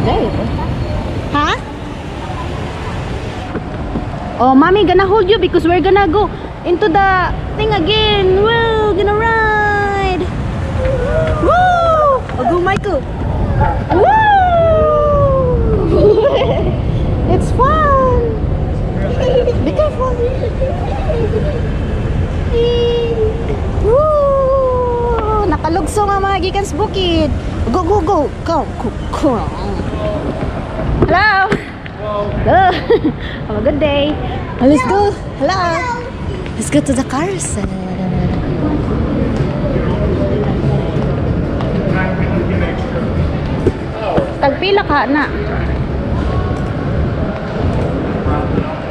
There you go. Ha? Oh, Mommy gonna hold you because we're gonna go into the thing again. Woo! Gonna ride. Woo! Oh, go, Michael. Woo! It's fun. Be careful. Woo! Nakalugso nga mga gikan sa bukid. Go, go, go. Go, go, go. Hello. Hello. Have a good day. Oh, let's go. Hello. Let's go to the carousel. Tagpila ka na?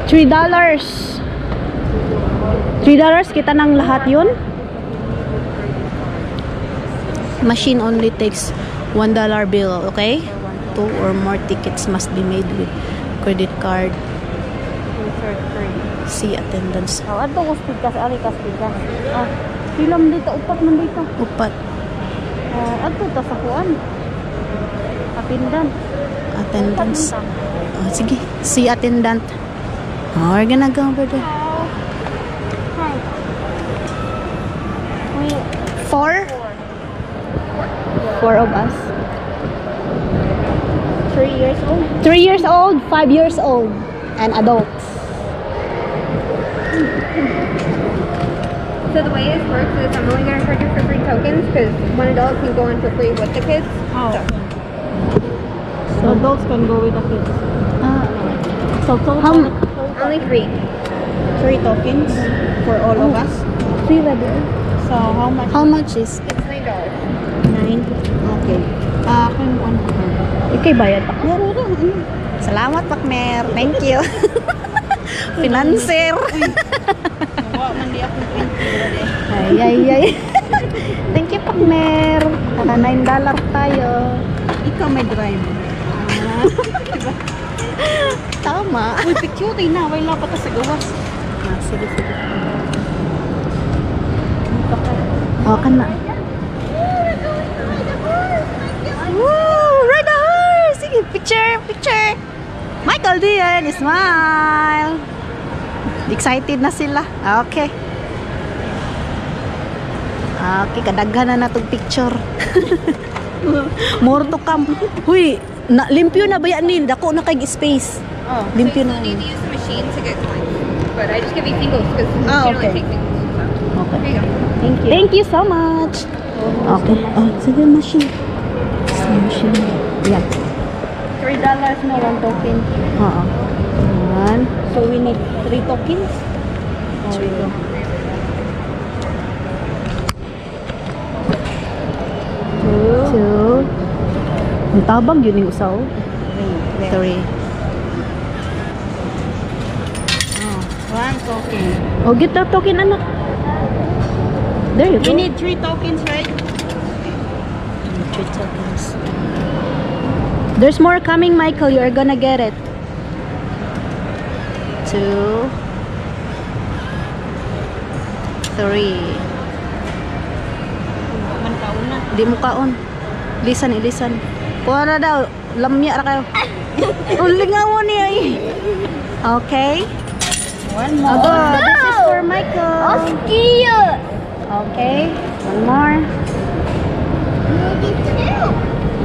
$3. $3 kita ng lahat yun? Machine only takes $1 bill, okay? 2 or more tickets must be made with credit card. See attendance. Oh, adto ko pikas, ari kas pikas. Ah, pila man dito, upat man dito. Upat. Oh, adto ta sa kuan. Attendant. Attendance. Oh, sige. See attendant. Oh, we're gonna go over there. Hi. We Four? Four of us. 3 years old. 3 years old, 5 years old, and adults. So the way this works is I'm only gonna charge you for 3 tokens because one adult can go in for free with the kids. Oh. So adults can go with the kids. Ah, So total How Only 3. 3 tokens for all of us. 3 ba din? So how much? How much is? It's $9. 9. Okay. Akin 1. Ikay bayad, Pakmer. Salamat, Pakmer. Thank you. Financer. Wa man di ako 20. Ay, ay, ay. Thank you, Pakmer. Naka $9 tayo. Ikaw may drive. Tama. Uy, picture na. Wala pa ta sa gawas. Ah, sige, sige. Oh, ka na. Woo! Ride the horse! Sige, picture, picture. Michael, Dian, smile. Excited na sila. Okay. Okay, kadaghan na natong picture. More to come. Huy, na, limpyo na ba yan ni? Dako na kay space. Oh. Limpyo So na. you still need to use the machine to get coins. But I just give you singles because the Ah, machine only okay. takes singles. So. Okay. Here you go. Thank you. Thank you so much. Okay. Oh, sige, machine. Sa machine. Yeah. $3 na 1 token. Oo. One. So we need 3 tokens? Two. Two. Ang tabang yun yung usaw. 3. Oh, 1 token. Oh, get the token, anak. There you go. We need 3 tokens, right? 3 tokens. There's more coming, Michael. You are gonna get it. 2, 3. Di mo kaon. Ilisan, ilisan. Kuha na daw. Lamya ra kayo. Ulingaw niya eh. Okay. One more. Go. This is for Michael. Okay. One more.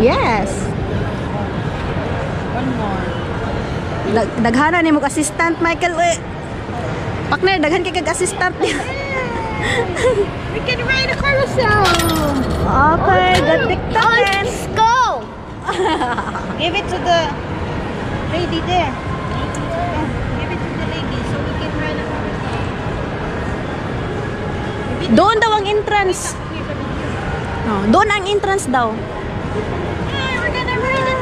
Yes. One more. Daghana ni mo assistant, Michael. Eh. Pakner, daghan kay kag assistant. We can ride a carousel. Okay, got the token. Let's go! Give it to the lady there. Give it to the lady so we can ride a carousel. Doon daw ang entrance. Oh, doon ang entrance daw. Hey, we're gonna ride it.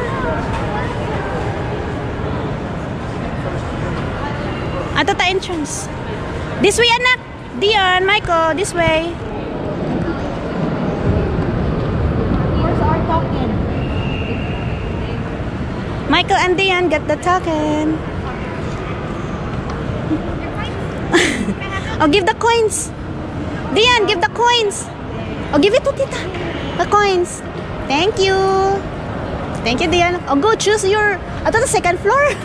Ato ta entrance. This way, anak. Dion, Michael, this way. Where's our token? Michael and Dion get the token. Oh, give the coins. Dion, give the coins. Oh, give it to Tita. The coins. Thank you. Thank you, Dion. Oh, go choose your. Ato the second floor. Where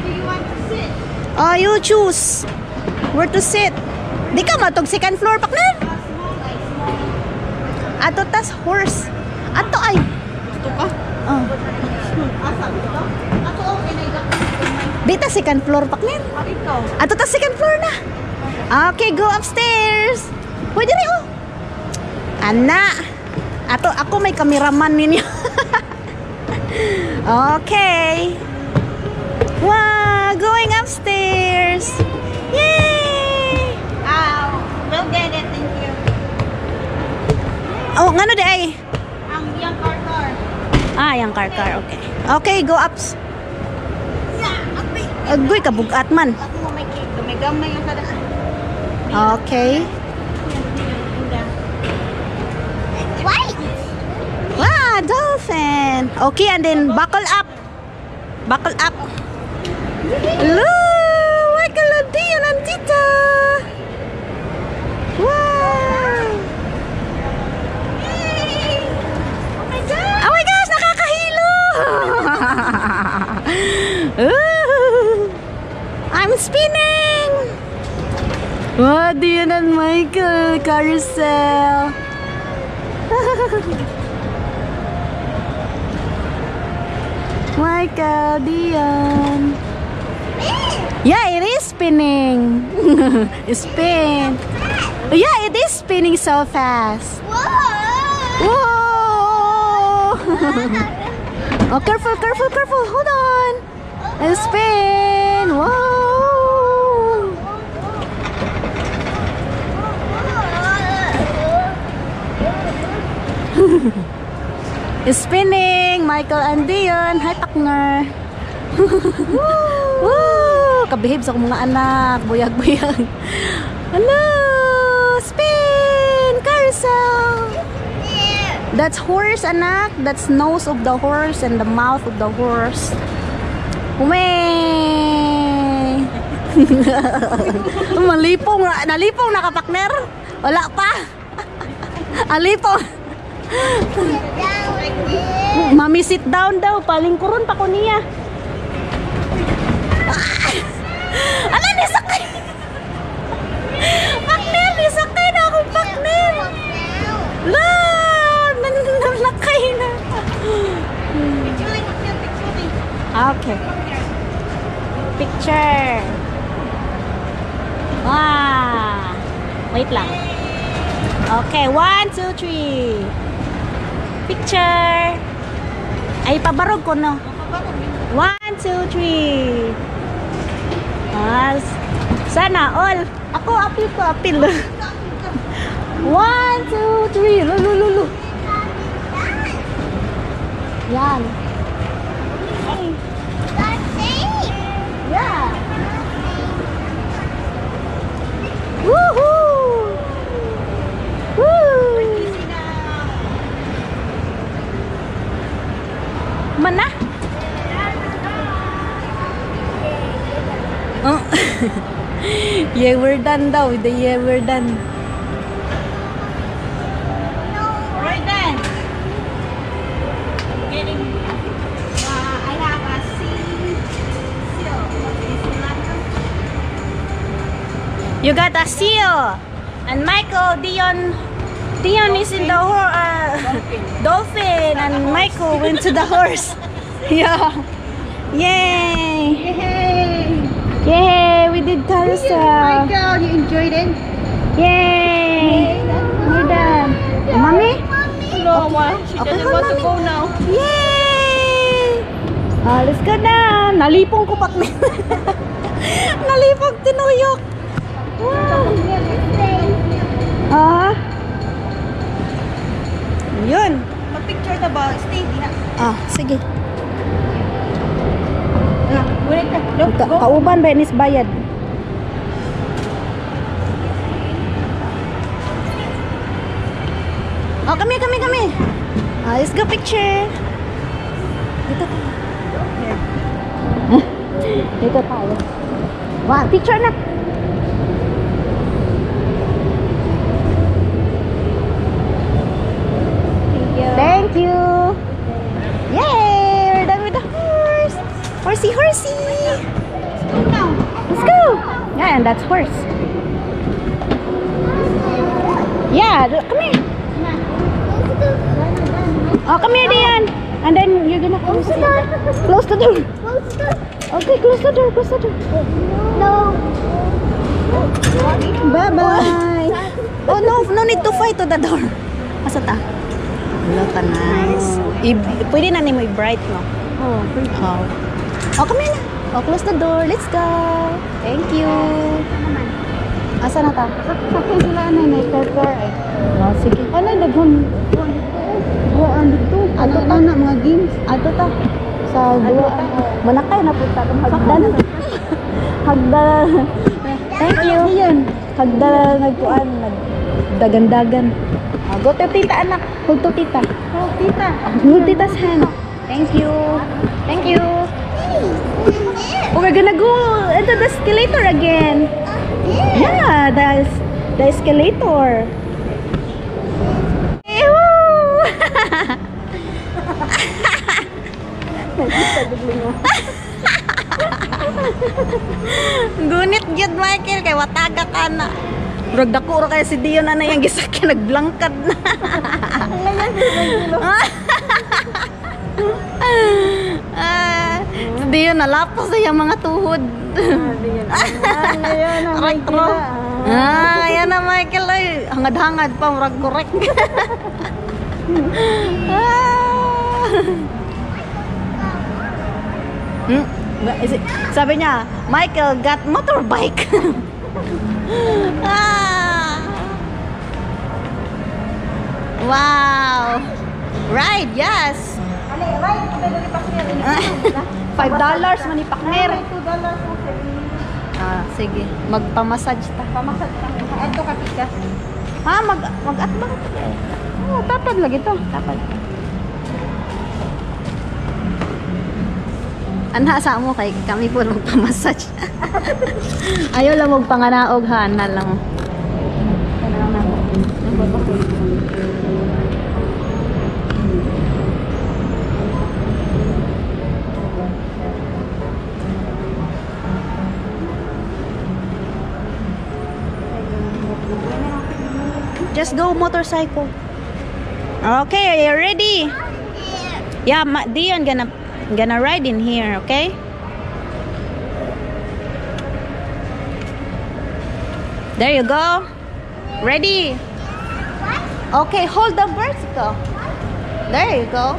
do you want to sit? Oh, you choose where to sit. Di ka matog second floor, pakner. Small, like small. Ato tas horse. Ato ay. Gusto ka? Oh. Asa gusto? Ato okay na ikaw. Di ta second floor, pakner. Ah, ikaw. Ato ta second floor na. Okay, go upstairs. Pwede rin, oh. Ana. Ato, ako may cameraman ninyo. Okay. Wow, going upstairs. Yay! Ah, we'll get it. Thank you. Oh, ngano di ay? Ang yung car car. Ah, yung car car. Okay. Okay, go ups. Yeah, api. Agoy, kabugat man. Ako may cake. Gamay yung kada. Okay. Wait. Wow, dolphin. Okay, and then buckle up. Buckle up. Look, Michael and Dion and Tita. Wow. Oh my God! Oh my gosh, nakakahilo. Ooh, I'm spinning. Wow, Dion and Michael, carousel. Michael, Dion. Yeah, it is spinning. Spin. Yeah, it is spinning so fast. Whoa. Whoa! Oh, careful, careful, careful. Hold on. And spin. Whoa! It's spinning. Michael and Dion. Hi, partner. Woo! Kabihib sa akong mga anak. Buyag-buyag. Hello! Spin! Carousel! That's horse, anak. That's nose of the horse and the mouth of the horse. Way! Malipong, nalipong na kapakner. Wala pa. Alipong. Mami, sit down daw. Palingkuron pa ko niya. Ah! Ala, nisakay. Pakner, nisakay na akong pakner. La, nanakay na. Picture, picture, picture. Okay. Picture. Wow. Wait lang. Okay, one, two, three. Picture. Ay, pabarog ko, no? One, two, three. Ah, sana all. Ako, apil ko, apil. One, two, three. Lulu, lulu. Yan. Yeah. Woohoo! Woo! Mana? Oh. Yeah, we're done daw. The yeah, we're done. Right then. Getting, I have a seal. What is it? You got a seal. And Michael, Dion is in the dolphin, and Michael went to the horse. Yeah. Yay! Yay! Yay! We did carousel. Michael, you enjoyed it? Yay! We're done. Mommy? No, one. She Okay, doesn't hold want to mommy. go now. Yay! Ah, let's go na. Nalipong ko pak. Nalipong tinuyok. Wow. Ah. Yun. Mag-picture na ba? Stay diha. Ah, sige. Ah, wait ka. Look, Ka go. kauban ba nis bayad? Oh, kami, kami, kami. Ah, let's go picture. Dito tayo. Dito tayo. Wow, picture na. Thank you. Thank Thank you. Yay! We're done with the horse. Horsey, horsey. Let's go. Yeah, and that's horse. Yeah, come here. Oh, come here, Dion. And then you're gonna close the door. Close the door. Close the Okay, close the door. Close the door. No. Bye-bye. Oh, no. No need to fight to the door. Asa ta? Look, nice. Pwede na nimo i-bright, no? Oh, pwede. Oh. Oh, come here na. Oh, close the door. Let's go. Thank you. Asa na ta? Sakay sila na may pepper eh. Oh, sige. Ano, daghang buwan dito. Ato Ano ta. na mga games Ato ta. sa duwa. Manakay na punta kung hagdan. Hagdan. Thank you. Ayan. Hagdan nagkuan nagdagandagan. Ah, go to tita, anak. Hold to tita. Oh, tita. Hold tita's hand. Thank you. Thank you. Oh, we're gonna go into the escalator again. Yeah, the escalator. Ew! Gunit gyud, Michael, kay wataga ka na. Murag dako ra kay si Dion na yang gisakyan, nagblangkad na. Ah, si Dion nalapos na yung mga tuhod. Ayan na, Retro. Ah, ayan na, Michael, ay hangad-hangad pa, murag correct. Ah. Sabi niya, "Michael got motorbike." Ah. Wow. Ride, yes. $5 man ipakner. $2 po. Ah, sige. Magpamassage ta. Pamasad pa. Ato ka, tita. Ha, mag-atbang ta. Oh, tapad lagi to. Tapad. Anha sa mo kay kami po magpamassage. Ayaw lang magpanganaog ha, ana lang. Tanaw na mo. Just go motorcycle. Okay, are you ready? Yeah, Dion gonna ride in here, okay? There you go. Ready? Okay, hold the bicycle. There you go.